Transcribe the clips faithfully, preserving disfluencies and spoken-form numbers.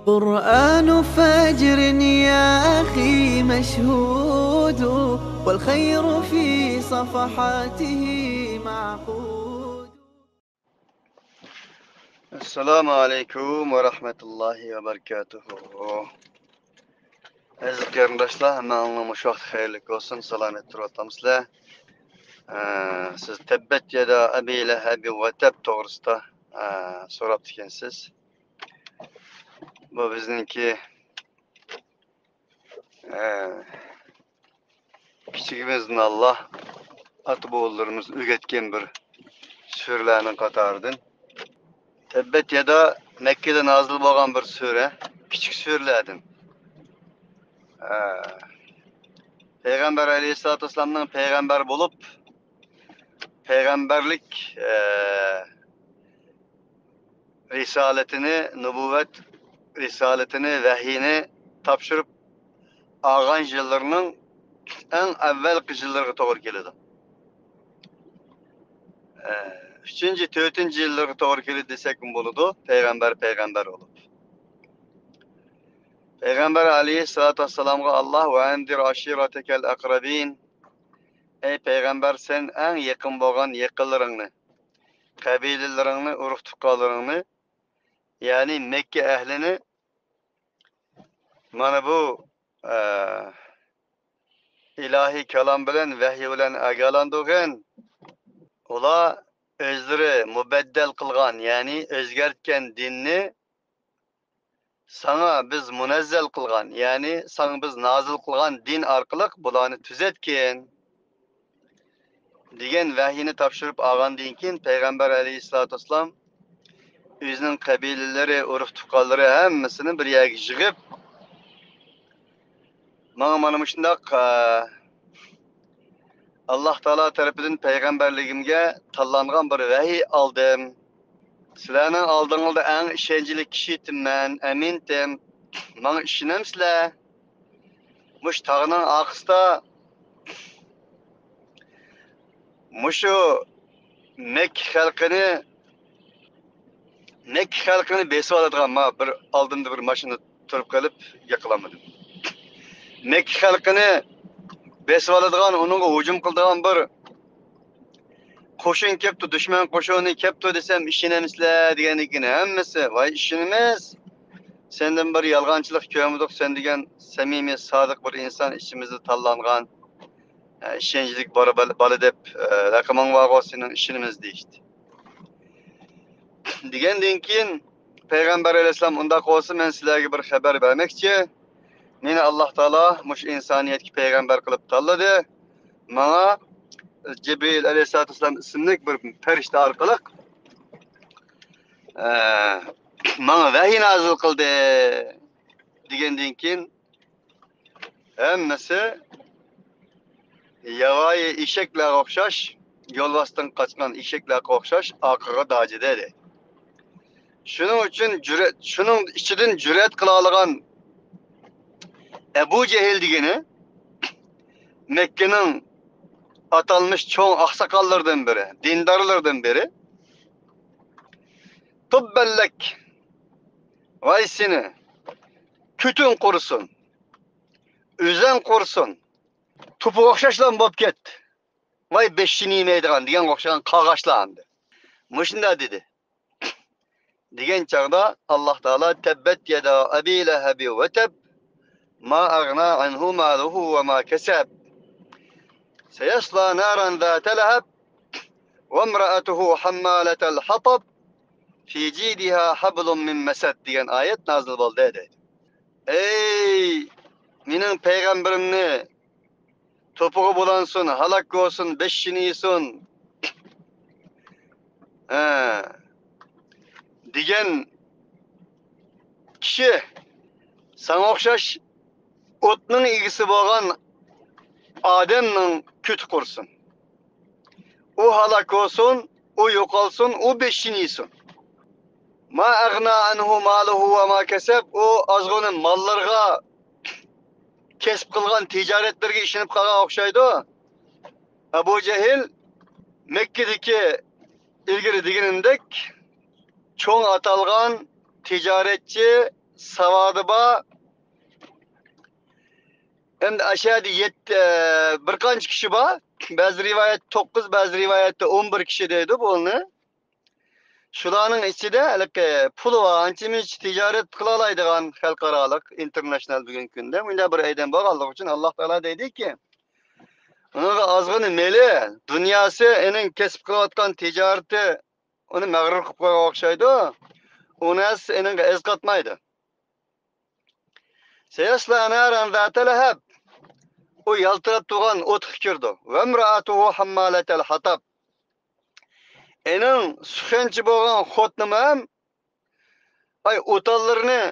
قرآن فجر يا أخي مشهود، والخير في صفحاته معقود. ئەسسالامۇ ئەلەيكۇم ۋە رەھمەتۇللاھى ۋە بەرىكاتۇھۇ. ئەزىز قېرىنداشلار، ھەممىڭلارنىڭ مۇشۇ ۋاقتى خەيرلىك بولسۇن، سالامەت تۇرۇۋاتامسىلەر؟ ئە، سىز تەببەت يادا ئەبى لەھەبى ۋە تەب توغرىسىدا، ئە، سوراپتىكەنسىز. بۇ بىزنىڭكى، ئە، كىچىكىمىزدىن ئاللا ئاتا-بوۋىلىرىمىز ئۆگەتكەن بىر سۈرىلەرنىڭ قاتارىدىن. تەببەت يادا مەككىدە نازىل بولغان بىر سۈرە، كىچىك سۈرىلەردىن. ئە، پەيغەمبەر ئەلەيھىسسالاتۇ ۋەسسالامنىڭ پەيغەمبەر بولۇپ، پەيغەمبەرلىك، ئە، رىسالىتىنى، نۇبۇۋۋەت رىسالىتىنى، ۋەھىينى تاپشۇرۇپ ئالغان يىللىرىنىڭ ئەڭ ئەۋۋەلقى يىللىرىغا توغرا كېلىدۇ. ئە، ئۈچىنچى، تۆتىنچى يىللىرىغا توغرا كېلىدۇ دېسەكمۇ بولىدۇ، پەيغەمبەر پەيغەمبەر بولۇپ. پەيغەمبەر ئەلەيھىسسالاتۇ ۋەسسالامغا ئاللا، «ۋەئەنزىر ئاشىراتەكەل ئەقرەبىن»، ئەي پەيغەمبەر، سەن ئەڭ يېقىن بولغان يېقىنلىرىڭنى، قەبىلىلىرىڭنى، ئۇرۇق-تۇغقانلىرىڭنى، يەنى مەككە ئەھلىنى، مانا بۇ، ئە، ئىلاھىي كالام بىلەن، ۋەھىي بىلەن ئاگاھلاندۇرغىن. ئۇلار ئۆزلىرى مۇبەددەل قىلغان، يەنى ئۆزگەرتكەن دىننى ساڭا بىز مۇنەززەل قىلغان، يەنى ساڭا بىز نازىل قىلغان دىن ئارقىلىق بۇلارنى تۈزەتكىن، دېگەن ۋەھىينى تاپشۇرۇپ ئالغاندىن كېيىن، پەيغەمبەر ئەلەيھىسسالاتۇ ۋەسسالام ئۆزىنىڭ قەبىلىلىرى، ئۇرۇق-تۇغقانلىرى ھەممىسىنى بىر يەرگە يىغىپ، ماڭا مانا مۇشۇنداق، ئە، ئاللا تائالا تەرىپىدىن پەيغەمبەرلىكىمگە تاللانغان بىر ۋەھىي ئالدىم. سىلەرنىڭ ئالدىڭلاردا ئەڭ ئىشەنچلىك كىشى ئىدىم مەن، ئەمىن ئىدىم. ماڭا ئىشىنەمسىلەر؟ مۇشۇ تاغنىڭ ئارقىسىدا مۇشۇ مەككە خەلقىنى، مەككە خەلقىنى بېسىۋالىدىغان، ما بىر ئالدىمدا بىر ماشىنا تۇرۇپ قېلىپ يىقىلالمىدىم. مەككە خەلقىنى بېسىۋالىدىغان، ئۇنىڭغا ھۇجۇم قىلىدىغان بىر قوشۇن كەپتۇ، دۈشمەن قوشۇنى كەپتۇ دېسەم، ئىشىنەمسىلەر دېگەندىن كېيىن ھەممىسى، ۋاي ئىشىنىمىز، سەندىن بىر يالغانچىلىق كۆرمىدۇق، سەن دېگەن سەمىمىي، سادىق بىر ئىنسان، ئىچىمىزدە تاللانغان، ئە، ئىشەنچلىك بالا، بالا، بالا دەپ، ئە، لەقىمىڭ بارغۇ سېنىڭ، ئىشىنىمىز دېيىشتى. دېگەندىن كېيىن پەيغەمبەر ئەلەيھىسسالام، ئۇنداق بولسا مەن سىلەرگە بىر خەۋەر بەرمەكچى. مېنى ئاللا تائالا مۇشۇ ئىنسانىيەتكە پەيغەمبەر قىلىپ تاللىدى. ماڭا جىبرىئىل ئەلەيھىسسالاتۇ ۋەسسالام ئىسىملىك بىر پەرىشتە ئارقىلىق، ئە، ماڭا ۋەھىي نازىل قىلدى، دېگەندىن كېيىن ھەممىسى ياۋايى ئېشەكلەرگە ئوخشاش، يولۋاستىن قاچقان ئېشەكلەرگە ئوخشاش ئارقىغا داجىدى. شۇنىڭ ئۈچۈن جۈرئەت، شۇنىڭ ئىچىدىن جۈرئەت قىلالىغان ئەبۇ جەھىل دېگىنى مەككىنىڭ ئاتالمىش چوڭ ئاقساقاللىرىدىن بىرى، دىندارلىرىدىن بىرى. تۇببەللەك، ۋاي سېنى، كۆتۈڭ قۇرۇسۇن، ئۆزەڭ قۇرۇسۇن، توپىغا ئوخشاشلا بولۇپ كەت، ۋاي بېشىنى يېمەيدىغان دېگەنگە ئوخشىغان قارغاشلار ئەمدى. مۇشۇنداق دېدى. دېگەن چاغدا ئاللا تائالا، تەببەت يەدا ئەبى لەھەبى ۋە تەب، ما ئەغنا ئەنھۇ مالۇھۇ ۋە ما كەسەب، سەيەسلا نارەن زاتە لەھەب، ۋەمرەئەتۇھۇ ھەممالەتەل ھەتەب، فى جىدىھا ھەبلۇم مىن مەسەد دېگەن ئايەت نازىل بولدى، دەيدۇ. ئەي مېنىڭ پەيغەمبىرىمنى توپىغا بۇلانسۇن، ھالاك بولسۇن، بېشىنى يېسۇن، ھە، دېگەن كىشى ساڭا ئوخشاش ئوتنىڭ ئىگىسى بولغان ئادەمنىڭ كۆتى قۇرۇسۇن. ئۇ ھالاك بولسۇن، ئۇ يوقالسۇن، ئۇ بېشىنى يېسۇن. ما ئەغنا ئەنھۇ مالۇھۇ ۋە ما كەسەب، ئۇ ئازغۇنە ماللىرىغا، كەسىپ قىلغان تىجارەتلىرىگە ئىشىنىپ قالغان ئوخشايدۇ. ئەبۇ جەھىل مەككىدىكى ئىلگىرى دېگىنىمدەك چوڭ ئاتالغان تىجارەتچى، ساۋادى بار. ئەمدى ئاشۇ يەردە يەتتە، بىر قانچە كىشى بار. بەزى رىۋايەت توققۇز، بەزى رىۋايەتتە ئون بىر كىشى دەيدۇ بۇنى. شۇلارنىڭ ئىچىدە ھېلىقى پۇلى بار، ئانچە-مۇنچە تىجارەت قىلالايدىغان خەلقئارالىق، ئىنتېرناشنال بۈگۈنكى كۈندە مۇنداق بىر ئادەم بولغانلىقى ئۈچۈن، ئاللا تائالا دەيدىكى، ئۇنىڭغا ئازغىنە مېلى، دۇنياسى، ئېنىڭ كەسىپ قىلىۋاتقان تىجارىتى ئۇنى مەغرۇر قىلىپ قويغان ئوخشايدۇ. ئۇ نەرسە ئېنىڭغا ئەز قاتمايدۇ. سيصلى نارا ذات لهب. ئۇ يالتىراپ تۇرغان ئوتقا كىرىدۇ. وامرأته حمالة الحطب. ئېنىڭ سۇخەنچى بولغان خوتۇنىمۇ ھەم، ئاي، ئوتانلىرىنى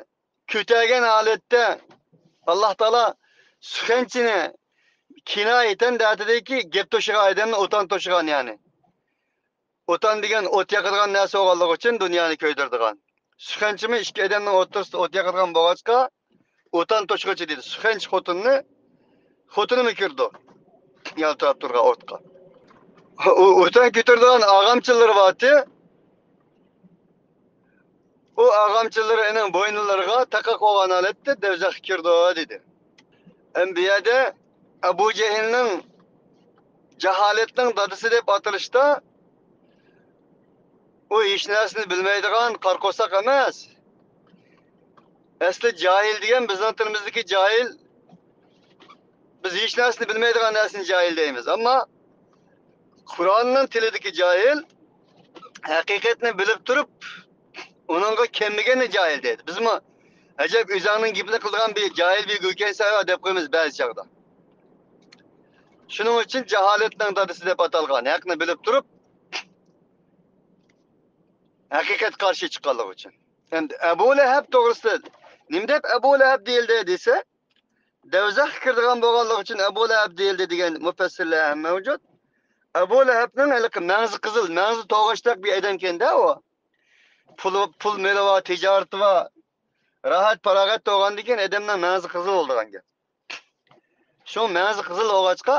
كۆتەرگەن ھالەتتە، ئاللا تائالا سۇخەنچىنى كىنايەتەن دەتىدىكى گەپ توشۇغان ئادەمنى ئوتان توشۇغان، يەنى. ئوتان دېگەن ئوت ياقىدىغان نەرسە بولغانلىقى ئۈچۈن دۇنيانى كۆيدۈرىدىغان. سۇخەنچىمۇ ئىككى ئادەمنىڭ ئوتتۇرىسىدا ئوت ياقىدىغان بولغاچقا، ئوتان توشقۇچى دېدى. سۇخەنچى خوتۇننى، خوتۇنىمۇ كىرىدۇ يالتىراپ تۇرغان ئوتقا. ئۇ ئوتان كۆتۈرىدىغان ئاغامچىلىرى بارتى. ئۇ ئاغامچىلىرى ئېنىڭ بوينلىرىغا تاقاق بولغان ھالەتتە دوزاخقا كىرىدۇ دېدى. ئەمدى بۇ يەردە ئەبۇ جەھىلنىڭ جاھالەتنىڭ دادىسى دەپ ئاتىلىشتا، ئۇ ھېچ نەرسىنى بىلمەيدىغان قارا قورساق ئەمەس. ئەسلى جاھىل دېگەن بىزنىڭ تىلىمىزدىكى جاھىل، بىز ھېچ نەرسىنى بىلمەيدىغان نەرسىنى جاھىل دەيمىز. ئەمما قۇرئاننىڭ تىلىدىكى جاھىل ھەقىقەتنى بىلىپ تۇرۇپ، ئۇنىڭغا كەلمىگەننى جاھىل دەيدۇ. بىزمۇ ئەجەب ئۆزۈڭنىڭ گېپىنى قىلىدىغان بىر جاھىل بىر گۈلكەنسەن دەپ قويىمىز بەزى چاغدا. شۇنىڭ ئۈچۈن جاھالەتنىڭ دادىسى دەپ ئاتالغان، ھەقنى بىلىپ تۇرۇپ ھەقىقەتكە قارشى چىققانلىقى ئۈچۈن. ئەمدى ئەبۇ لەھەب توغرىسىدا نېمە دەپ ئەبۇ لەھەب دېيىلدى دېسە، دوزاخقا كىرىدىغان بولغانلىقى ئۈچۈن ئەبۇ لەھەب دېيىلدى دېگەن مۇپەسسىرلەر ھەم مەۋجۇت. ئەبۇ لەھەبنىڭ ھېلىقى مەڭزى قىزىل، مەڭزى توغاچتاق بىر ئادەمكەن-دە ئۇ. پۇلى، پۇل مېلى بار، تىجارىتى بار، راھەت پاراغەت بولغاندىن كېيىن ئادەمنىڭ مەڭزى قىزىل بولىدىغان گەپ. شۇ مەڭزى قىزىل بولغاچقا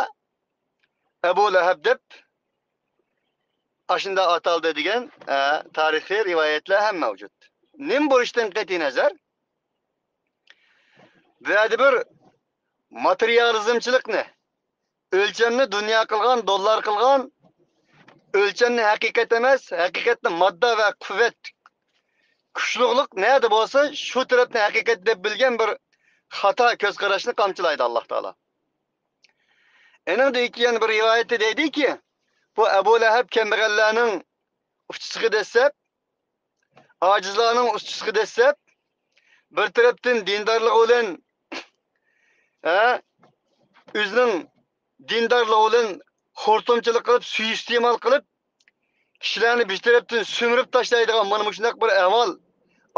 ئەبۇ لەھەب دەپ ئاشۇنداق ئاتالدى دېگەن، ئە، تارىخىي رىۋايەتلەر ھەم مەۋجۇت. نېمە بولۇشىدىن قەتئىينەزەر، بۇ يەردە بىر ماتېرىيالىزمچىلىقنى، ئۆلچەمنى دۇنيا قىلغان، دوللار قىلغان، ئۆلچەمنى ھەقىقەت ئەمەس، ھەقىقەتنى ماددا ۋە قۇۋۋەت، كۈچلۈكلۈك نەدە بولسا، شۇ تەرەپنى ھەقىقەت دەپ بىلگەن بىر خاتا كۆز قاراشنى قامچىلايدۇ ئاللا تائالا. ئېنىڭدىن كېيىن بىر رىۋايەتتە دەيدىكى، بۇ ئەبۇ لەھەب كەمبەغەللەرنىڭ ئۇچىسىغا دەسسەپ، ئاجىزلارنىڭ ئۇچىسىغا دەسسەپ، بىر تەرەپتىن دىندارلىقى بىلەن، ھە، ئۆزىنىڭ دىندارلىقى بىلەن خورتۇمچىلىق قىلىپ، سۇيىئىستېمال قىلىپ، كىشىلەرنى بىر تەرەپتىن سۈمۈرۈپ تاشلايدىغان مانا مۇشۇنداق بىر ئەھۋال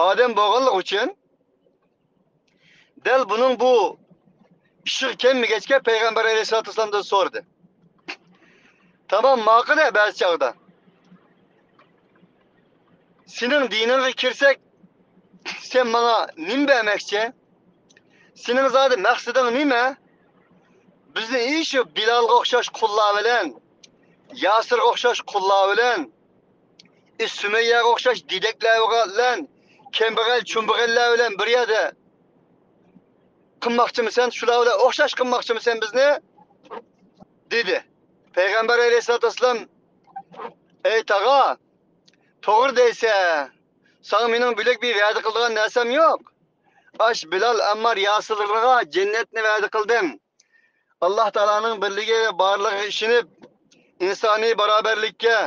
ئادەم بولغانلىقى ئۈچۈن، دەل بۇنىڭ بۇ ئىشىغا كەلمىگەچكە، پەيغەمبەر ئەلەيھىسسالاتۇ ۋەسسالامدىن سورىدى. تامام ماقۇل-ە بەزى چاغدا. سېنىڭ دىنىڭغا كىرسەك، سەن ماڭا نېمە بەرمەكچى؟ سېنىڭ زادى مەقسىتىڭ نېمە؟ بىزنى ئى شۇ بىلالغا ئوخشاش قۇللار بىلەن، ياسىرغا ئوخشاش قۇللار بىلەن، ئى سۈمەييەگە ئوخشاش دېدەكلەر بىلەن، كەمبەغەل چۈمبەغەللەر بىلەن بىر يەردە قىلماقچىمىسەن؟ شۇلار بىلەن ئوخشاش قىلماقچىمىسەن بىزنى؟ دېدى. پەيغەمبەر ئەلەيھىسسالاتۇ ۋەسسالام، ئەي تاغا، توغرا دەيسەن. ساڭا مېنىڭ بۆلەك بىر ۋەدە قىلىدىغان نەرسەم يوق. ئاش بىلال، ئەممار، ياسىرلارغا جەننەتنى ۋەدە قىلدىم. ئاللا تائالانىڭ بىرلىكى، بارلىقىغا ئىشىنىپ، ئىنسانىي باراۋەرلىككە،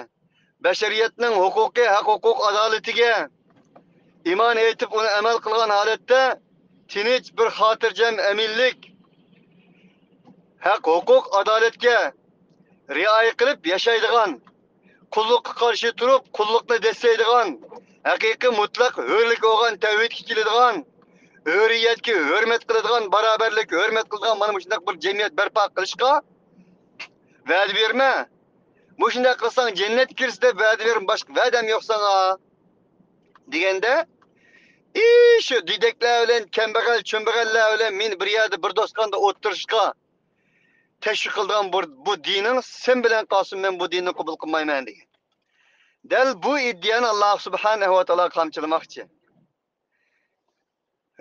بەشەرىيەتنىڭ ھوقۇقى، ھەق ھوقۇق ئادالىتىگە ئىمان ئېيتىپ، ئۇنى ئەمەل قىلغان ھالەتتە تىنچ، بىر خاتىرجەم ئەمىنلىك، ھەق ھوقۇق ئادالەتكە رىئايە قىلىپ ياشايدىغان، قۇللۇققا قارشى تۇرۇپ، قۇللۇقنى دەسسەيدىغان، ھەقىقىي مۇتلەق ھۆرلۈك بولغان تەۋھىدكە كېلىدىغان، ھۆرىيەتكە ھۆرمەت قىلىدىغان، باراۋەرلىككە ھۆرمەت قىلىدىغان مانا مۇشۇنداق بىر جەمئىيەت بەرپا قىلىشقا ۋەدە بېرىمەن. مۇشۇنداق قىلساڭ جەننەتكە كىرىسەن دەپ ۋەدە بېرىمەن، باشقا ۋەدەم يوق ساڭا، دېگەندە، ئى شۇ دېدەكلەر بىلەن، كەمبەغەل چۈمبەغەللەر بىلەن مېنى بىر يەردە بىر دوستخانىدا ئولتۇرۇشقا تەشۋىق قىلىدىغان بۇ، بۇ دىنىڭ سەن بىلەن قالسۇن، مەن بۇ دىننى قوبۇل قىلمايمەن، دېگەن. دەل بۇ ئىدىيەنى ئاللا سۇبھانەھۇ ۋە تائالا قامچىلىماقچى.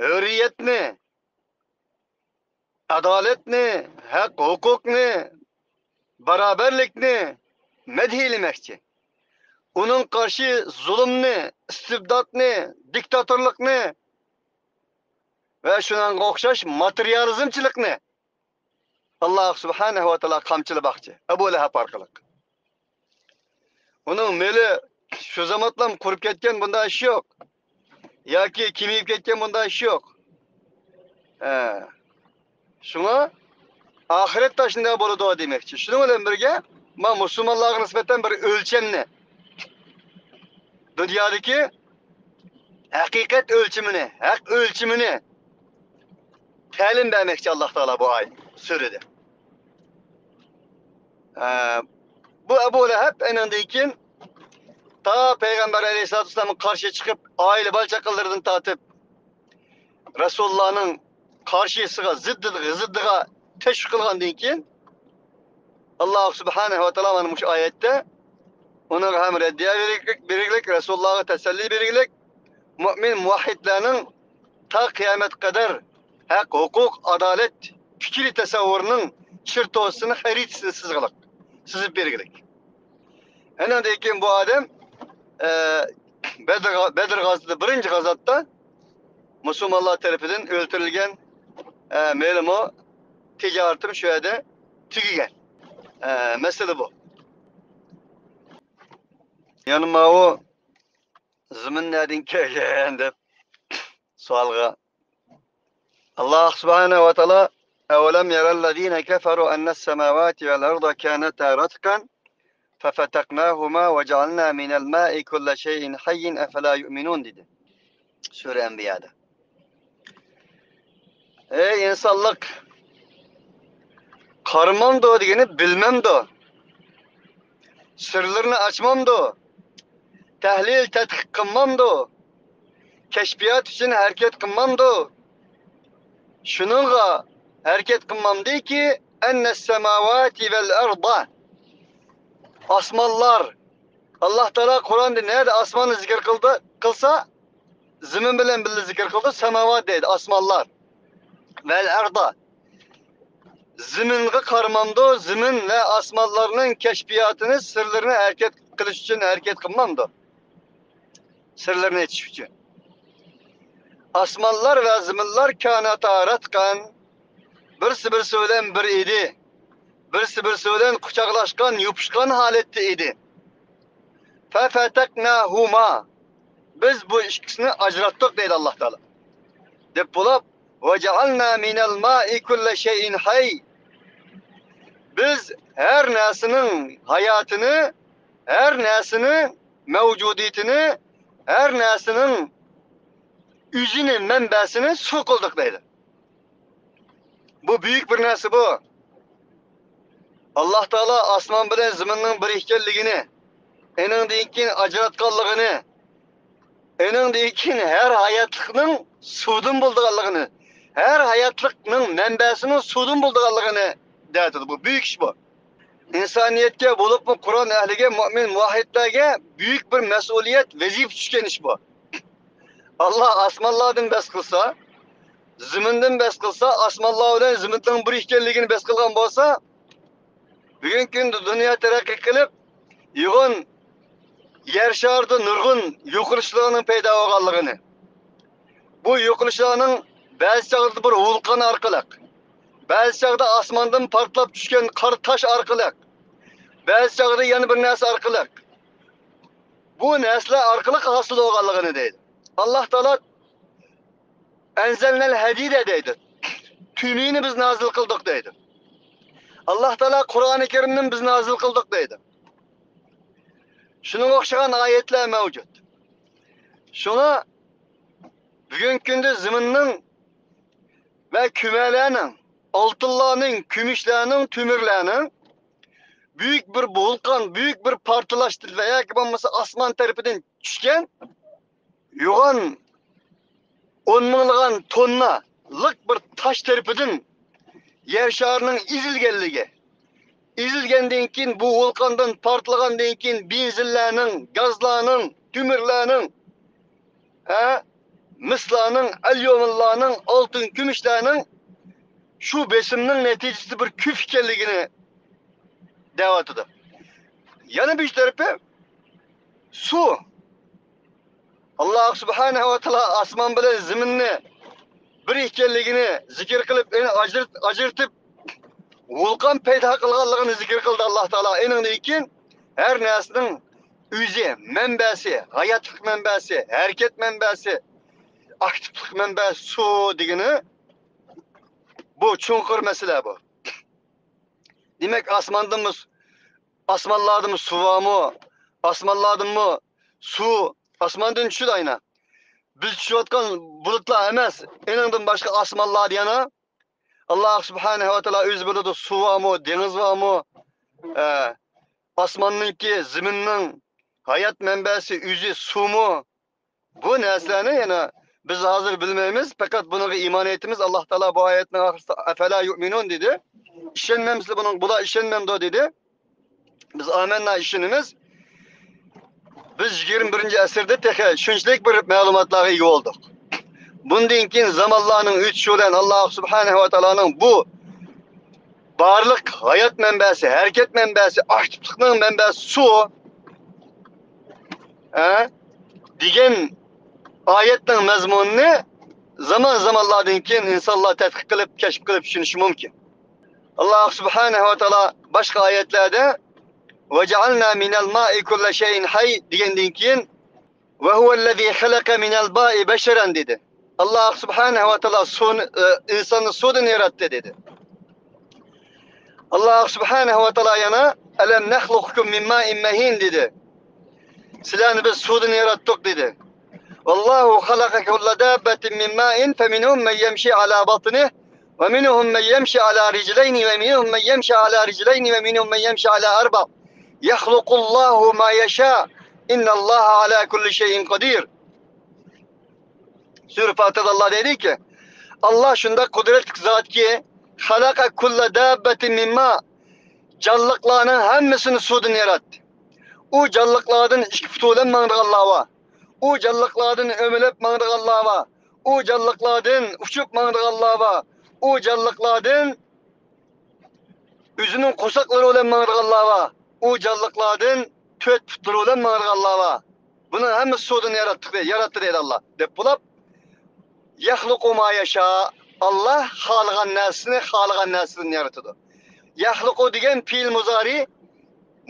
ھۆرىيەتنى، ئادالەتنى، ھەق-ھوقۇقنى، باراۋەرلىكنى مەدھىيلىمەكچى. ئۇنىڭ قارشى زۇلۇمنى، ئىستىبداتنى، دىكتاتورلۇقنى ۋە شۇنىڭغا ئوخشاش ماتېرىيالىزمچىلىقنى ئاللاھ سۇبھانەھۇ ۋە تائالا قامچىلىماقچى ئەبۇ لەھەب ئارقىلىق. ئۇنىڭ مېلى شۇ زامانلام قۇرۇپ كەتكەن، بۇنداق ئىش يوق. ياكى كېمىيىپ كەتكەن، بۇنداق ئىش يوق. ھە. شۇڭا ئاخىرەتتە شۇنداق بولىدۇ دېمەكچى. شۇنىڭ بىلەن بىرگە، ما مۇسۇلمانلارغا نىسبەتەن بىر ئۆلچەمنى، دۇنيادىكى ھەقىقەت ئۆلچىمىنى، ھەق ئۆلچىمىنى تەلىم بەرمەكچى ئاللاھ تائالا بۇ ئايەت سۈرىدە. ئە، بۇ ئەبۇ لەھەب ئېنىڭدىن كېيىن تا پەيغەمبەر ئەلەيھىسسالاتۇ ۋەسسالامغا قارشى چىقىپ، ئائىلە بالا چاقىلىرىدىن تارتىپ، رەسۇلۇللانىڭ قارشىسىغا، زىددىغا، زىددىغا تەشۋىق قىلغاندىن كېيىن، ئاللاھ سۇبھانەھۇ ۋە تائالا مانا مۇشۇ ئايەتتە ئۇنىڭغا ھەم رەددىيە بېرىگلىك، رەسۇلۇللاغا تەسەللى بېرىگلىك، مۆمىن مۇۋەھھىدلەرنىڭ تا قىيامەتكە قەدەر ھەق، ھوقۇق، ئادالەت پىكرىي تەسەۋۋۇرىنىڭ چېرتوسىنى، خەرىتىسىنى سىزغىلىق، سىزىپ بېرىگلىك. ئەنىڭدىن كېيىن بۇ ئادەم، ئە، بەدر، بەدر غازىتىدە، بىرىنچى غازاتتا مۇسۇلمانلار تەرىپىدىن ئۆلتۈرۈلگەن، ئە، مېلىمۇ، تىجارىتىمۇ شۇ يەردە تۈگىگەن. ئە، مەسىلە بۇ. يەنە ماۋۇ زېمىن نەدىن كەلگەن دەپ سوئالغا، ئاللاھ سۇبھانەھۇ ۋە تائالا، أولم ير الذين كفروا أن السماوات والأرض كانتا رتقا ففتقناهما وجعلنا من الماء كل شيء حي أفلا يؤمنون دېدى سۈرە ئەنبىيادا. ئەي ئىنسانلىق، قارىمامدۇ دېگىنى بىلمەمدۇ؟ سىرلىرىنى ئاچمامدۇ؟ تەھلىل تەتقىق قىلمامدۇ؟ كەشپىيات ئۈچۈن ھەرىكەت قىلمامدۇ؟ شۇنىڭغا ھەرىكەت قىلمامدىكى، أن السماوات والأرض، ئاسمانلار. ئاللاھ تائالا قۇرئاندا نەدە ئاسماننى زىكىر قىلدى، قىلسا، زېمىن بىلەن بىللە زىكىر قىلدى، ساماۋات دەيدۇ، ئاسمانلار. ۋەل ئەردا. زېمىنغا قارىمامدۇ؟ زېمىن ۋە ئاسمانلارنىڭ كەشپىياتىنى، سىرلىرىنى ھەرىكەت قىلىش ئۈچۈن ھەرىكەت قىلمامدۇ؟ سىرلىرىنى ئېچىش ئۈچۈن. ئاسمانلار ۋە زېمىنلار كانتا رەتقەن، بىرسى بىرسى بىلەن بىر ئىدى. بىرسى بىرسى بىلەن قۇچاقلاشقان، يوپۇشقان ھالەتتە ئىدى. فەفەتەقناھۇما. بىز بۇ ئىككىسىنى ئاجراتتۇق دەيدۇ ئاللاھ تائالا. دەپ بولۇپ، ۋەجەئەلنا مىنەل مائى كۇللە شەيئىن ھەي. بىز ھەر نەرسىنىڭ ھاياتىنى، ھەر نەرسىنى، مەۋجۇدىيىتىنى، ھەر نەرسىنىڭ ئۆزىنى، مەنبەسىنى سۇ قىلدۇق دەيدۇ. بۇ بۈيۈك بىر نەرسە بۇ. ئاللاھ تائالا ئاسمان بىلەن زېمىننىڭ بىر ئىكەنلىكىنى، ئېنىڭدىن كېيىن ئاجراتقانلىقىنى، ئېنىڭدىن كېيىن ھەر ھاياتلىقنىڭ سۇدىن بولىدىغانلىقىنى، ھەر ھاياتلىقنىڭ مەنبەسىنىڭ سۇدىن بولىدىغانلىقىنى دەۋاتىدۇ. بۇ بۈيۈك ئىش بۇ. ئىنسانىيەتكە، بولۇپمۇ قۇرئان ئەھلىگە، مۆمىن مۇۋەھھىدلەرگە بۈيۈك بىر مەسئۇلىيەت، ۋەزىپە چۈشكەن ئىش بۇ. ئاللاھ ئاسمانلاردىن بەس قىلسا، زېمىندىن بەس قىلسا، ئاسمانلار بىلەن زېمىننىڭ بىر ئىكەنلىكىنى بەس قىلغان بولسا، بۈگۈنكى كۈندە دۇنيا تەرەققىي قىلىپ، يوغان يەر شارىدا نۇرغۇن يوقىلىشلارنىڭ پەيدا بولغانلىقىنى، بۇ يوقىلىشلارنىڭ بەزى چاغدا بىر ۋۇلقان ئارقىلىق، بەزى چاغدا ئاسماندىن پارتلاپ چۈشكەن قارا تاش ئارقىلىق، بەزى چاغدا يەنە بىر نەرسە ئارقىلىق بۇ نەرسىلەر ئارقىلىق ھاسىل بولغانلىقىنى دەيدۇ. ئاللاھ تائالا ئەنزەلنەل ھەدىدە دەيدۇ. تۈمىنى بىز نازىل قىلدۇق دەيدۇ. ئاللاھ تائالا قۇرئانى كەرىمنى بىز نازىل قىلدۇق دەيدۇ. شۇنىڭغا ئوخشىغان ئايەتلەر مەۋجۇت. شۇڭا بۈگۈنكى كۈندە زېمىننىڭ ۋە كۈمەلەرنىڭ، ئالتۇنلارنىڭ، كۈمۈشلەرنىڭ، تۆمۈرلەرنىڭ بۈيۈك بىر ۋۇلقان، بۈيۈك بىر پارتلاشتىن ۋە ياكى بولمىسا ئاسمان تەرىپىدىن چۈشكەن يوغان ئون مىڭلىغان توننالىق بىر تاش تەرىپىدىن يەر شارىنىڭ ئېزىلگەنلىكى، ئېزىلگەندىن كېيىن، بۇ ۋۇلقاندىن پارتلىغاندىن كېيىن بېنزىنلارنىڭ، گازلارنىڭ، تۆمۈرلەرنىڭ، ھە، مىسلارنىڭ، ئەليۇمىنلارنىڭ، ئالتۇن كۈمۈشلەرنىڭ شۇ بېسىمنىڭ نەتىجىسىدە بىر كۈپ ئىكەنلىكىنى دەۋاتىدۇ. يەنە بىر تەرىپى سۇ. ئاللاھ سۇبھانەھۇ ۋە تائالا ئاسمان بىلەن زېمىننى بىر ئىكەنلىكىنى زىكىر قىلىپ، يەنە ئاجرىت-، ئاجرىتىپ، ۋۇلقان پەيدا قىلغانلىقىنى زىكىر قىلدى ئاللاھ تائالا. ئېنىڭدىن كېيىن ھەر نەرسىنىڭ ئۆزى، مەنبەسى، ھاياتلىق مەنبەسى، ھەرىكەت مەنبەسى، ئاكتىپلىق مەنبەسى سۇ دېگىنى بۇ چوڭقۇر مەسىلە بۇ. دېمەك، ئاسماندىنمۇ، ئاسمانلاردىنمۇ سۇ بارمۇ؟ ئاسمانلاردىنمۇ سۇ، ئاسماندىن چۈشىدۇ ئاينا. بىز چۈشۈۋاتقان بۇلۇتلار ئەمەس، ئېنىڭدىن باشقا ئاسمانلاردا يەنە ئاللاھ سۇبھانەھۇ ۋە تائالا ئۆزى بىلىدۇ، سۇ بارمۇ، دېڭىز بارمۇ؟ ئە، ئاسماننىڭكى، زېمىننىڭ ھايات مەنبەسى ئۆزى سۇمۇ؟ بۇ نەرسىلەرنى يەنە بىز ھازىر بىلمەيمىز، پەقەت بۇنىڭغا ئىمان ئېيتىمىز. ئاللاھ تائالا بۇ ئايەتنىڭ ئاخىرىسىدا «ئەفەلا يۇئمىنۇن» دېدى. ئىشەنمەمسىلەر بۇنىڭغا؟ بۇلار ئىشەنمەمدۇ؟ دېدى. بىز ئامەننا، ئىشىنىمىز. بىز يىگىرمە بىرىنچى ئەسىردە تېخى شۇنچىلىك بىر مەلۇماتلارغا ئىگە بولدۇق. بۇندىن كېيىن زامانلارنىڭ ئۆتۈشى بىلەن ئاللاھ سۇبھانەھۇ ۋە تائالانىڭ بۇ بارلىق ھايات مەنبەسى، ھەرىكەت مەنبەسى، ئاكتىپلىقنىڭ مەنبەسى سۇ، ھە، دېگەن ئايەتنىڭ مەزمۇنىنى زامان-زامانلاردىن كېيىن ئىنسانلار تەتقىق قىلىپ، كەشىپ قىلىپ چۈشىنىشى مۇمكىن. ئاللاھ سۇبھانەھۇ ۋە تائالا باشقا ئايەتلەردە «ۋەجەئەلنا مىنەل مائى كۇللە شەيئىن ھەي» دېگەندىن كېيىن «ۋە ھۇۋەللەزى خەلەقە مىنەل مائى بەشەرەن» دېدى. ئاللاھ سۇبھانەھۇ ۋە تائالا سۇنى، ئى، ئىنساننى سۇدىن ياراتتى دېدى. ئاللاھ سۇبھانەھۇ ۋە تائالا يەنە «ئەلەم نەخلۇقكۇم مىن مائىن مەھىن» دېدى. سىلەرنى بىز سۇدىن ياراتتۇق دېدى. «ۋەللاھۇ خەلەقە كۇللە داببەتىن مىن مائىن فەمىنھۇم مەن يەمشى ئەلا بەتنىھ ۋە مىنھۇم مەن يەمشى ئەلا رىجلەينى ۋە مىنھۇم مەن يەمشى ئەلا رىجلەينى ۋە مىنھۇم مەن يەمشى ئەلا ئەربە. يەخلۇقۇللاھۇ ما يەشا. ئىننەللاھە ئەلا كۇللى شەيئىن قەدىر.» سۈرە پاتىھىدە ئاللاھ دەيدىكى، ئاللاھ شۇنداق قۇدرەتلىك زاتكى، «خەلەقە كۇللە داببەتىن مىن ما»، جانلىقلارنىڭ ھەممىسىنى سۇدىن ياراتتى. ئۇ جانلىقلاردىن ئىككى پۇتى بىلەن ماڭىدىغانلار بار. ئۇ جانلىقلاردىن ئۆمىلەپ ماڭىدىغانلار بار. ئۇ جانلىقلاردىن ئۇچۇپ ماڭىدىغانلار بار. ئۇ جانلىقلاردىن ئۆزىنىڭ قورساقلىرى بىلەن ماڭىدىغانلار بار. ئۇ جانلىقلاردىن تۆت پۇتلىرى بىلەن ماڭىدىغانلار بار. بۇنىڭ ھەممىسى سۇدىن ياراتتى، ياراتتى دەيدۇ ئاللاھ، دەپ بولۇپ، يەخلۇقۇ ما يەشا، ئاللاھ خالىغان نەرسىنى خالىغان نەرسىدىن يارىتىدۇ. يەخلۇقۇ دېگەن پېئىل مۇزارى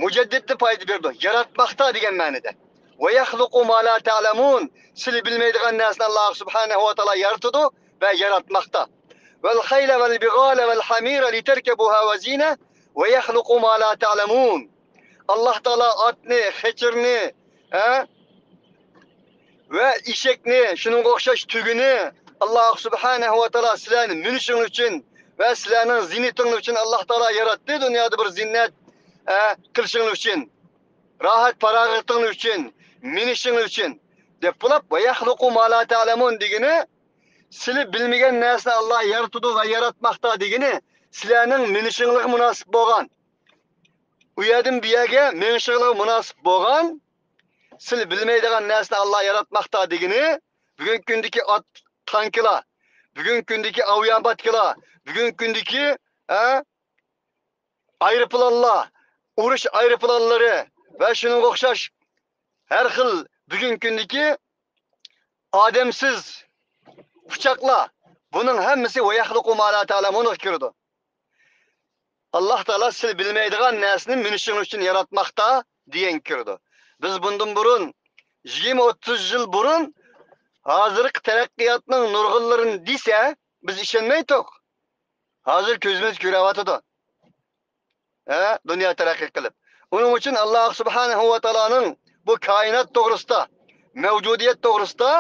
مۇجەددىدنى پايدا بېرىدۇ، ياراتماقتا دېگەن مەنىدە. ۋە يەخلۇقۇ ما لا تەلەمۇن، سىلى بىلمەيدىغان نەرسىنى ئاللاھ سۇبھانەھۇ ۋە تائالا يارىتىدۇ ۋە ياراتماقتا. ۋەل خەيلە ۋەل بىغالە ۋەل ھەمىرە لىتەركەبۇھا ۋە زىنە ۋە يەخلۇقۇ ما لا تەلەمۇن. ئاللاھ تائالا ئاتنى، خېچىرنى، ھە؟ ۋە ئېشەكنى، شۇنىڭغا ئوخشاش تۆگىنى ئاللاھ سۇبھانەھۇ ۋە تائالا سىلەرنى مىنىشىڭلار ئۈچۈن ۋە سىلەرنىڭ زىننىتىڭلار ئۈچۈن ئاللاھ تائالا ياراتتى، دۇنيادا بىر زىننەت، ھە، قىلىشىڭلار ئۈچۈن، راھەت پاراغىتىڭلار ئۈچۈن، مىنىشىڭلار ئۈچۈن، دەپ بولۇپ، ۋە يەخلۇقۇ ما لا تەلەمۇن دېگىنى، سىلى بىلمىگەن نەرسىنى ئاللاھ يارىتىدۇ ۋە ياراتماقتا دېگىنى، سىلەرنىڭ مىنىشىڭلارغا مۇناسىپ بولغان، ئۇ يەردىن بۇ يەرگە مېڭىشىڭلارغا مۇناسىپ بولغان، سىلى بىلمەيدىغان نەرسىنى ئاللاھ ياراتماقتا دېگىنى، بۈگۈنكى كۈندىكى ئات، تانكىلار، بۈگۈنكى كۈندىكى ئاۋىئاباتكىلار، بۈگۈنكى كۈندىكى، ھە، ئايروپىلانلار، ئۇرۇش ئايروپىلانلىرى ۋە شۇنىڭغا ئوخشاش ھەر خىل بۈگۈنكى كۈندىكى ئادەمسىز ئۇچاقلار، بۇنىڭ ھەممىسى ۋە يەخلۇقۇ ما لا تەلەمۇنغا كىرىدۇ. ئاللاھ تائالا سىلى بىلمەيدىغان نەرسىنى مىنىشىڭلار ئۈچۈن ياراتماقتا دېگەنگە كىرىدۇ. بىز بۇندىن بۇرۇن، يىگىرمە ئوتتۇز يىل بۇرۇن ھازىرقى تەرەققىياتنىڭ نۇرغۇنلىرىنى دېسە، بىز ئىشەنمەيتتۇق. ھازىر كۆزىمىز كۆرۈۋاتىدۇ. ھە، دۇنيا تەرەققىي قىلىپ. ئۇنىڭ ئۈچۈن ئاللاھ سۇبھانەھۇ ۋە تائالانىڭ بۇ كائىنات توغرىسىدا، مەۋجۇدىيەت توغرىسىدا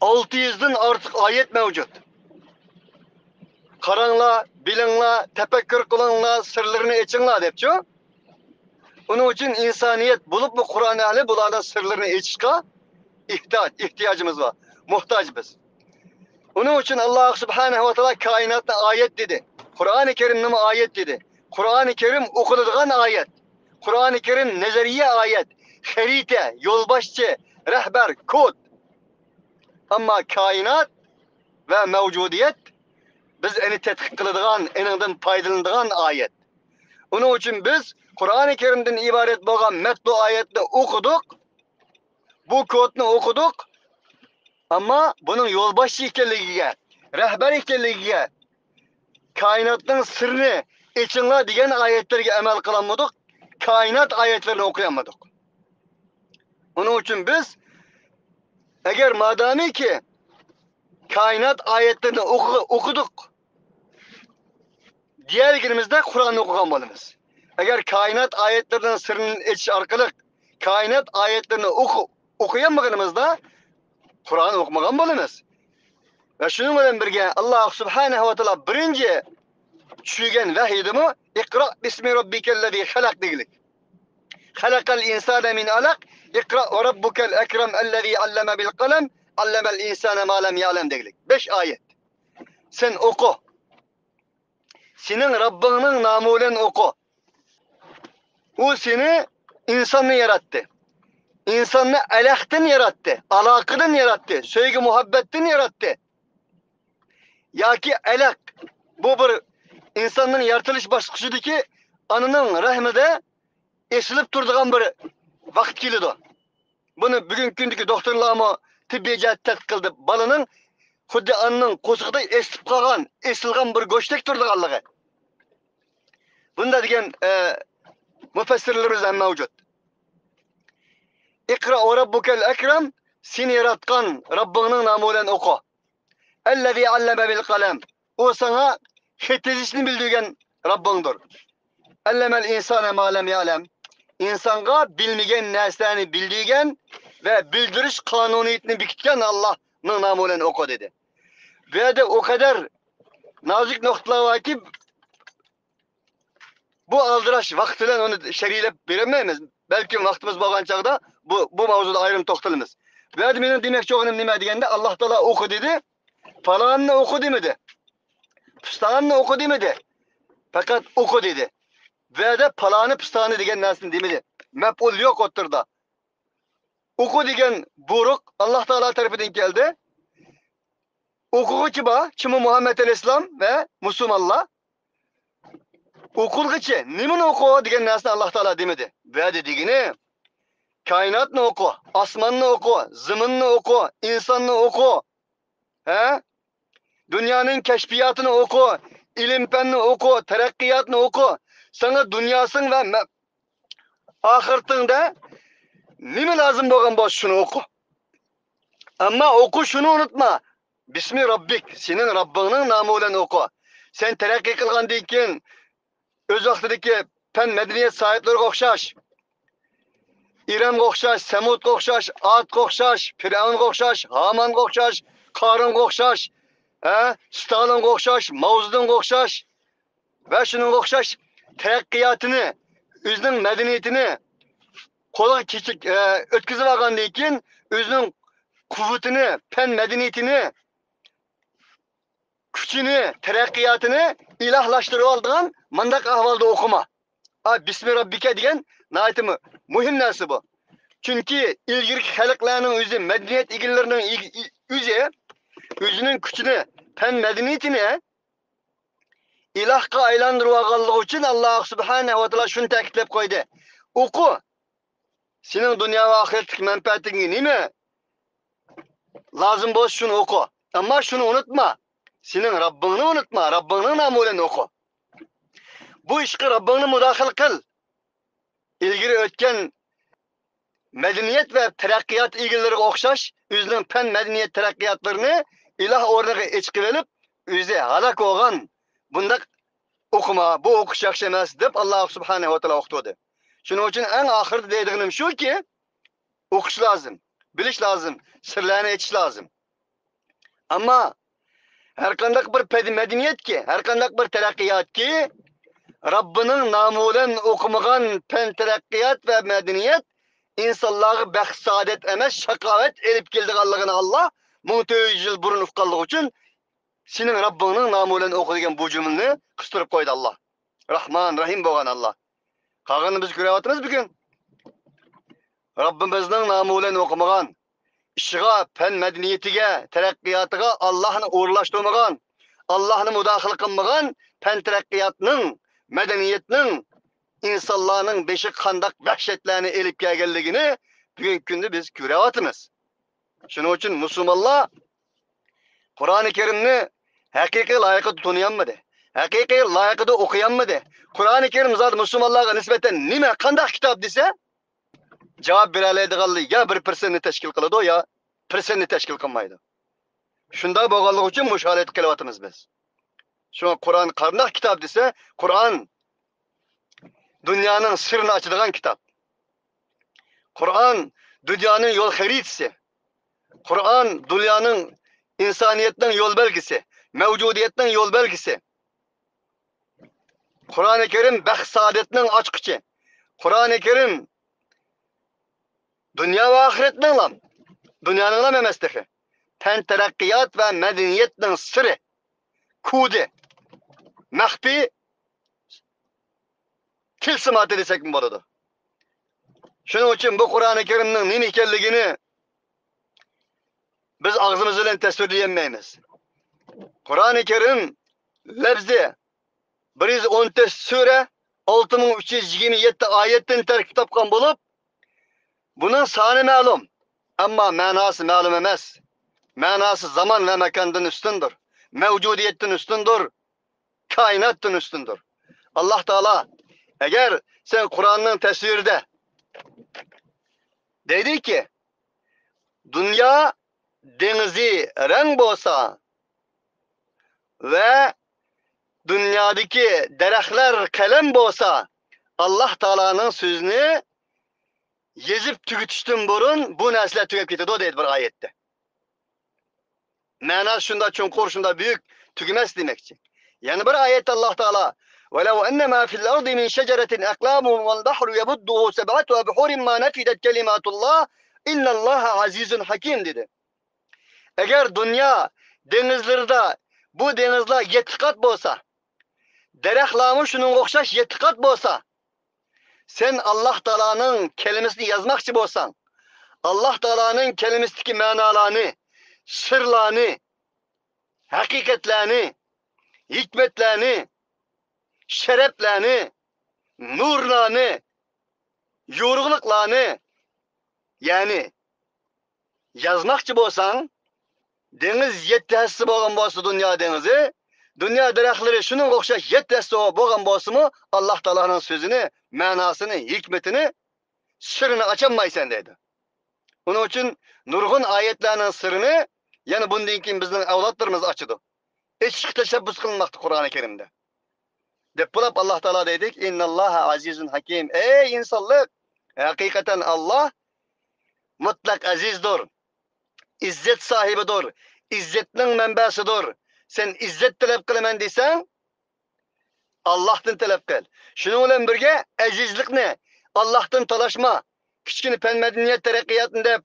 ئالتە يۈزدىن ئارتۇق ئايەت مەۋجۇت. قاراڭلار، بىلىڭلار، تەپەككۇر قىلىڭلار، سىرلىرىنى ئېچىڭلار دەپچۇ. ئۇنىڭ ئۈچۈن ئىنسانىيەت بولۇپمۇ قۇرئان ئەھلى بۇلارنىڭ سىرلىرىنى ئېچىشقا ئېھتىياج، ئېھتىياجىمىز بار، موھتاجبىز. ئۇنىڭ ئۈچۈن ئاللاھ سۇبھانەھۇ ۋە تائالا كائىناتنى ئايەت دېدى. قۇرئانى كەرىمنىمۇ ئايەت دېدى. قۇرئانى كەرىم ئوقۇلىدىغان ئايەت. قۇرئانى كەرىم نەزەرىيە ئايەت. خەرىتە، يولباشچى، رەھبەر، كود. ئەمما كائىنات ۋە مەۋجۇدىيەت بىز ئەنە تەتقىق قىلىدىغان، ئېنىڭدىن پايدىلىنىدىغان ئايەت. ئۇنىڭ ئۈچۈن بىز قۇرئانى كەرىمدىن ئىبارەت بولغان مەتلۇ ئايەتنى ئوقۇدۇق، بۇ كودنى ئوقۇدۇق، ئەمما بۇنىڭ يولباشچى ئىكەنلىكىگە، رەھبەر ئىكەنلىكىگە، كائىناتنىڭ سىرىنى ئېچىڭلار دېگەن ئايەتلەرگە ئەمەل قىلالمىدۇق، كائىنات ئايەتلىرىنى ئوقۇيالمىدۇق. ئۇنىڭ ئۈچۈن بىز، ئەگەر مادامىكى كائىنات ئايەتلىرىنى ئوقۇ-، ئوقۇدۇق دېيەلىگىنىمىزدە قۇرئاننى ئوقۇغان بولىمىز. ئەگەر كائىنات ئايەتلىرىنىڭ سىرىنى ئېچىش ئارقىلىق كائىنات ئايەتلىرىنى ئوقۇ-، ئوقۇيالمىغىنىمىزدا قۇرئان ئوقۇمىغان بولىمىز. ۋە شۇنىڭ بىلەن بىرگە، ئاللا سۇبھانەھۇ ۋە تائالا بىرىنچى چۈشۈرگەن ۋەھىيدىمۇ «ئىقرا بىسمى رەببىكەللەزى خەلەق» دېگىلىك. «خەلەقەل ئىنسانە مىن ئەلەق، ئىقرا ۋە رەببۇكەل ئەكرەم، ئەللەزى ئەللەمە بىل قەلەم، ئەللەمەل ئىنسانە ما لەم يەلەم» دېگىلىك. بەش ئايەت. سەن ئوقۇ. سېنىڭ رەببىڭنىڭ نامى بىلەن ئوقۇ. ئۇ سېنى ئىنساننى ياراتتى. ئىنساننى ئەلەقتىن ياراتتى، ئالاقىدىن ياراتتى، سۆيگۈ مۇھەببەتتىن ياراتتى. ياكى ئەلەق، بۇ بىر ئىنساننىڭ يارىتىلىش باسقۇچىدىكى ئانىنىڭ رەھمىدە ئېسىلىپ تۇرىدىغان بىر ۋاقىت كېلىدۇ. بۇنى بۈگۈنكى كۈندىكى دوختۇرلارمۇ تېببىي جەھەتتە تەتقىق قىلدى. بالىنىڭ خۇددى ئانىنىڭ قورسىقىدا ئېسىلىپ قالغان، ئېسىلغان بىر گۆشتەك تۇرىدىغانلىقى. بۇنداق دېگەن، ئە، مۇپەسسىرلىرىمىز ھەم مەۋجۇت. «ئىقرا ۋە رەببۇكەل ئەكرەم»، سېنى ياراتقان رەببىڭنىڭ نامى بىلەن ئوقۇ. «ئەللەزى ئەللەمە بىل قەلەم»، ئۇ ساڭا خەت يېزىشنى بىلدۈرگەن رەببىڭدۇر. «ئەللەمەل ئىنسانە ما لەم يەلەم»، ئىنسانغا بىلمىگەن نەرسىلەرنى بىلدۈرگەن ۋە بىلدۈرۈش قانۇنىيىتىنى بېكىتكەن ئاللانىڭ نامى بىلەن ئوقۇ دېدى. بۇ يەردە ئۇ قەدەر نازۇك نۇقتىلار باركى، بۇ ئالدىراش ۋاقىت بىلەن ئۇنى شەرھلەپ بېرەلمەيمىز. بەلكىم ۋاقتىمىز بولغان چاغدا بۇ، بۇ ماۋزۇدا ئايرىم توختىلىمىز. بۇ يەردە مېنىڭ دېمەكچى بولغىنىم نېمە دېگەندە، ئاللا تائالا ئوقۇ دېدى، پالانىنى ئوقۇ دېمىدى، پۇستانىنى ئوقۇ دېمىدى، پەقەت ئوقۇ دېدى. بۇ يەردە پالانى، پۇستانى دېگەن نەرسىنى دېمىدى. مەپئۇل يوق ئوتتۇرىدا. ئوقۇ دېگەن بۇيرۇق ئاللا تائالا تەرىپىدىن كەلدى. ئوقۇغۇچى بار، چىمۇ مۇھەممەد ئەلەيھىسسالام ۋە مۇسۇلمانلار. ئوقۇلغۇچى، نېمىنى ئوقۇ دېگەن نەرسىنى ئاللا تائالا دېمىدى. بۇ يەردە دېگىنى، كائىناتنى ئوقۇ، ئاسماننى ئوقۇ، زېمىننى ئوقۇ، ئىنساننى ئوقۇ. ھە؟ دۇنيانىڭ كەشپىياتىنى ئوقۇ، ئىلىم-پەننى ئوقۇ، تەرەققىياتنى ئوقۇ. ساڭا دۇنياسىڭ ۋە مە-، ئاخىرىتىڭدە نېمە لازىم بولغان بولسا، شۇنى ئوقۇ. ئەمما ئوقۇشنى ئۇنتۇما. بىسمى رەببىك، سېنىڭ رەببىڭنىڭ نامى بىلەن ئوقۇ. سەن تەرەققىي قىلغاندىن كېيىن، ئۆز ۋاقتىدىكى پەن مەدەنىيەت ساھىبلىرىگە ئوخشاش، ئىرەمگە ئوخشاش، سەمۇدقا ئوخشاش، ئادقا ئوخشاش، پىرئەۋنگە ئوخشاش، ھامانغا ئوخشاش، قارۇنغا ئوخشاش، ھە، ستالىنغا ئوخشاش، ماۋزېدۇڭغا ئوخشاش ۋە شۇنىڭغا ئوخشاش تەرەققىياتىنى، ئۆزىنىڭ مەدەنىيىتىنى قولغا كېچىك، ئە، ئۆتكۈزۈپ ئالغاندىن كېيىن، ئۆزىنىڭ قۇۋۋىتىنى، پەن مەدەنىيىتىنى، كۈچىنى، تەرەققىياتىنى ئىلاھلاشتۇرۇۋالىدىغان مۇنداق ئەھۋالدا ئوقۇما. ئا، بىسمى رەببىكە دېگەن ناھايىتى مۇ-، مۇھىم نەرسە بۇ. چۈنكى ئىلگىرىكى خەلقلەرنىڭ ئۆزى، مەدەنىيەت ئىگىلىرىنىڭ ئىگ-، ئى-، ئۆزى ئۆزىنىڭ كۈچىنى، پەن مەدەنىيىتىنى ئىلاھقا ئايلاندۇرۇۋالغانلىقى ئۈچۈن، ئاللا سۇبھانەھۇ ۋە تائالا شۇنى تەكىتلەپ قويدى. ئوقۇ. سېنىڭ دۇنيا ۋە ئاخىرەتتىكى مەنپەئەتىڭگە نېمە لازىم بولسا، شۇنى ئوقۇ. ئەمما شۇنى ئۇنتۇما. سېنىڭ رەببىڭنى ئۇنتۇما. رەببىڭنىڭ نامى بىلەن ئوقۇ. بۇ ئىشقا رەببىڭنى مۇداخىلە قىل. ئىلگىرى ئۆتكەن مەدەنىيەت ۋە تەرەققىيات ئىگىلىرىگە ئوخشاش، ئۆزىنىڭ پەن مەدەنىيەت تەرەققىياتلىرىنى ئىلاھ ئورنىغا ئېچىقىۋېلىپ، ئۆزى ھالاك بولغان بۇنداق ئوقۇما، بۇ ئوقۇش ياخشى ئەمەس، دەپ ئاللا سۇبھانەھۇ ۋە تائالا ئوقۇتۇۋاتىدۇ. شۇنىڭ ئۈچۈن ئەڭ ئاخىرىدا دەيدىغىنىم شۇكى، ئوقۇش لازىم، بىلىش لازىم، سىرلارنى ئېچىش لازىم. ئەمما ھەرقانداق بىر پەد-، مەدەنىيەتكى، ھەرقانداق بىر تەرەققىياتكى رەببىنىڭ نامى بىلەن ئوقۇمىغان پەن تەرەققىيات ۋە مەدەنىيەت ئىنسانلارغا بەخت-سائادەت ئەمەس، شاقاۋەت ئېلىپ كېلىدىغانلىقىنى ئاللا مىڭ تۆت يۈز يىل بۇرۇن ئۇققانلىقى ئۈچۈن، سېنىڭ رەببىڭنىڭ نامى بىلەن ئوقۇ دېگەن بۇ جۈملىنى قىستۇرۇپ قويدى ئاللا. راھمان، رەھىم بولغان ئاللا. قالغىنىنى بىز كۆرۈۋاتىمىز بۈگۈن. رەببىمىزنىڭ نامى بىلەن ئوقۇمىغان، ئىشىغا، پەن مەدەنىيىتىگە، تەرەققىياتىغا ئاللاھنى ئورۇنلاشتۇرمىغان، ئاللاھنى مۇداخىلە قىلمىغان پەن تەرەققىياتنىڭ، مەدەنىيەتنىڭ ئىنسانلارنىڭ بېشىغا قانداق ۋەھشەتلەرنى ئېلىپ كەلگەنلىكىنى بۈگۈنكى كۈندە بىز كۆرۈۋاتىمىز. شۇنىڭ ئۈچۈن مۇسۇلمانلار قۇرئانى كەرىمنى ھەقىقىي لايىقىدا تونۇيالمىدى. ھەقىقىي لايىقىدا ئوقۇيالمىدى. قۇرئانى كەرىم زادى مۇسۇلمانلارغا نىسبەتەن نېمە، قانداق كىتاب دېسە، جاۋاب بېرەلەيدىغانلار يا بىر پىرسەنتنى تەشكىل قىلىدۇ، يا پىرسەنتنى تەشكىل قىلمايدۇ. شۇنداق بولغانلىقى ئۈچۈن مۇشۇ ھالەتتە قېلىۋاتىمىز بىز. شۇڭا قۇرئان قانداق كىتاب دېسە، قۇرئان دۇنيانىڭ سىرىنى ئاچىدىغان كىتاب. قۇرئان دۇنيانىڭ يول خەرىتىسى. قۇرئان دۇنيانىڭ، ئىنسانىيەتنىڭ يول بەلگىسى، مەۋجۇدىيەتنىڭ يول بەلگىسى. قۇرئانى كەرىم بەخت سائادەتنىڭ ئاچقۇچى. قۇرئانى كەرىم دۇنيا ۋە ئاخىرەتنىڭلا، دۇنيانىڭلا ئەمەس تېخى، پەن تەرەققىيات ۋە مەدەنىيەتنىڭ سىرى، كودى، مەخپىي تىلسىماتى دېسەكمۇ بولىدۇ. شۇنىڭ ئۈچۈن بۇ قۇرئانى كەرىمنىڭ نېمە ئىكەنلىكىنى بىز ئاغزىمىز بىلەن تەسۋىرلىيەلمەيمىز. قۇرئانى كەرىم لەپزى بىر يۈز ئون تۆت سۈرە، ئالتە مىڭ ئۈچ يۈز يىگىرمە يەتتە ئايەتتىن تەركىب تاپقان بولۇپ، بۇنىڭ سانى مەلۇم، ئەمما مەناسى مەلۇم ئەمەس. مەناسى زامان ۋە ماكاندىن ئۈستۈندۇر، مەۋجۇدىيەتتىن ئۈستۈندۇر، كائىناتتىن ئۈستۈندۇر. ئاللاھ تائالا، ئەگەر سەن قۇرئاننىڭ تەسۋىرىدە دەيدىكى، دۇنيا دېڭىزى رەڭ بولسا ۋە دۇنيادىكى دەرەخلەر قەلەم بولسا، ئاللاھ تائالانىڭ سۆزىنى يېزىپ تۈگىتىشتىن بۇرۇن بۇ نەرسىلەر تۈگەپ كېتىدۇ دەيدۇ بىر ئايەتتە. مەناسى شۇنداق چوڭقۇر، شۇنداق بۈيۈك، تۈگىمەس دېمەكچى. يەنە بىر ئايەتتە ئاللاھ تائالا، ولو أن ما في الأرض من شجرة أقلام والبحر يمده سبعة أبحر ما نفدت كلمات الله إن الله عزيز حكيم دېدى. ئەگەر دۇنيا دېڭىزلىرىدا، بۇ دېڭىزلار يەتتە قات بولسا، دەرەخلەرمۇ شۇنىڭغا ئوخشاش يەتتە قات بولسا، سەن ئاللاھ تائالانىڭ كەلىمىسىنى يازماقچى بولساڭ، ئاللاھ تائالانىڭ كەلىمىسىدىكى مەنالارنى، سىرلارنى، ھەقىقەتلەرنى، ھېكمەتلەرنى، شەرەپلەرنى، نۇرلارنى، يورۇقلۇقلارنى، يەنى يازماقچى بولساڭ، دېڭىز يەتتە ھەسسە بولغان بولسا دۇنيا دېڭىزى، دۇنيا دەرەخلىرى شۇنىڭغا ئوخشاش يەتتە ھەسسە بولغان بولسىمۇ، ئاللاھ تائالانىڭ سۆزىنى، مەناسىنى، ھېكمىتىنى، سىرىنى ئاچالمايسەن دەيدۇ. ئۇنىڭ ئۈچۈن نۇرغۇن ئايەتلەرنىڭ سىرىنى يەنە بۇندىن كېيىن بىزنىڭ ئەۋلادلىرىمىز ئاچىدۇ. ئېچىشقا تەشەببۇس قىلىنماقتا قۇرئانى كەرىمدە. دەپ بولاپ ئاللاھ تائالا دەيدۇكى، إن الله عزيز حكيم. ئەي ئىنسانلىق، ھەقىقەتەن ئاللاھ مۇتلەق ئەزىزدۇر، ئىززەت ساھىبىدۇر، ئىززەتنىڭ مەنبەسىدۇر. سەن ئىززەت تەلەپ قىلىمەن دېسەڭ، ئاللاھتىن تەلەپ قىل. شۇنىڭ بىلەن بىرگە، ئەزىزلىكنى ئاللاھتىن تالاشما. كىچىككىنە پەن مەدەنىيەت تەرەققىياتىنى دەپ،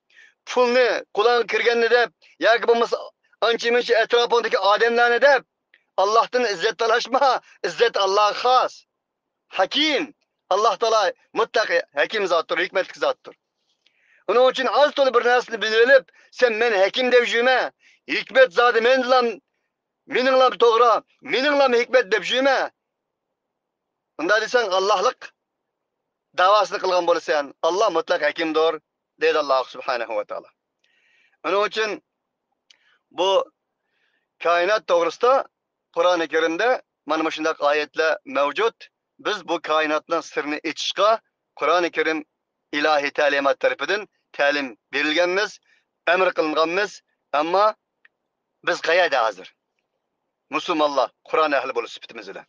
پۇلنى، قولۇڭغا كىرگەننى دەپ، ياكى بولمىسا ئانچە-مۇنچە ئەتراپىڭدىكى ئادەملەرنى دەپ، ئاللاھتىن ئىززەت تالاشما. ئىززەت ئاللاھقا خاس. ھەكىم، ئاللاھ تائالا مۇتلەق ھەكىم زاتتۇر، ھېكمەتلىك زاتتۇر. ئۇنىڭ ئۈچۈن ئاز تولا بىر نەرسىنى بىلىۋېلىپ، سەن مەن ھەكىم دەپ يۈرمە. ھېكمەت زادى مەندىلا، مېنىڭلا توغرا، مېنىڭلا ھېكمەت دەپ يۈرمە. ئۇنداق دېسەڭ، ئاللاھلىق دەۋاسىنى قىلغان بولىسەن. ئاللاھ مۇتلەق ھەكىمدۇر، دەيدۇ ئاللاھ سۇبھانەھۇ ۋە تائالا. ئۇنىڭ ئۈچۈن بۇ كائىنات توغرىسىدا قۇرئانى كەرىمدە مانا مۇشۇنداق ئايەتلەر مەۋجۇت. بىز بۇ كائىناتنىڭ سىرىنى ئېچىشقا قۇرئانى كەرىم ئىلاھىي تەلىمات تەرىپىدىن تەلىم بېرىلگەنمىز، ئەمر قىلىنغانمىز. ئەمما بىز قەيەردە ھازىر؟ مۇسۇلمانلار، قۇرئان ئەھلى بولۇش سۈپىتىمىز بىلەن.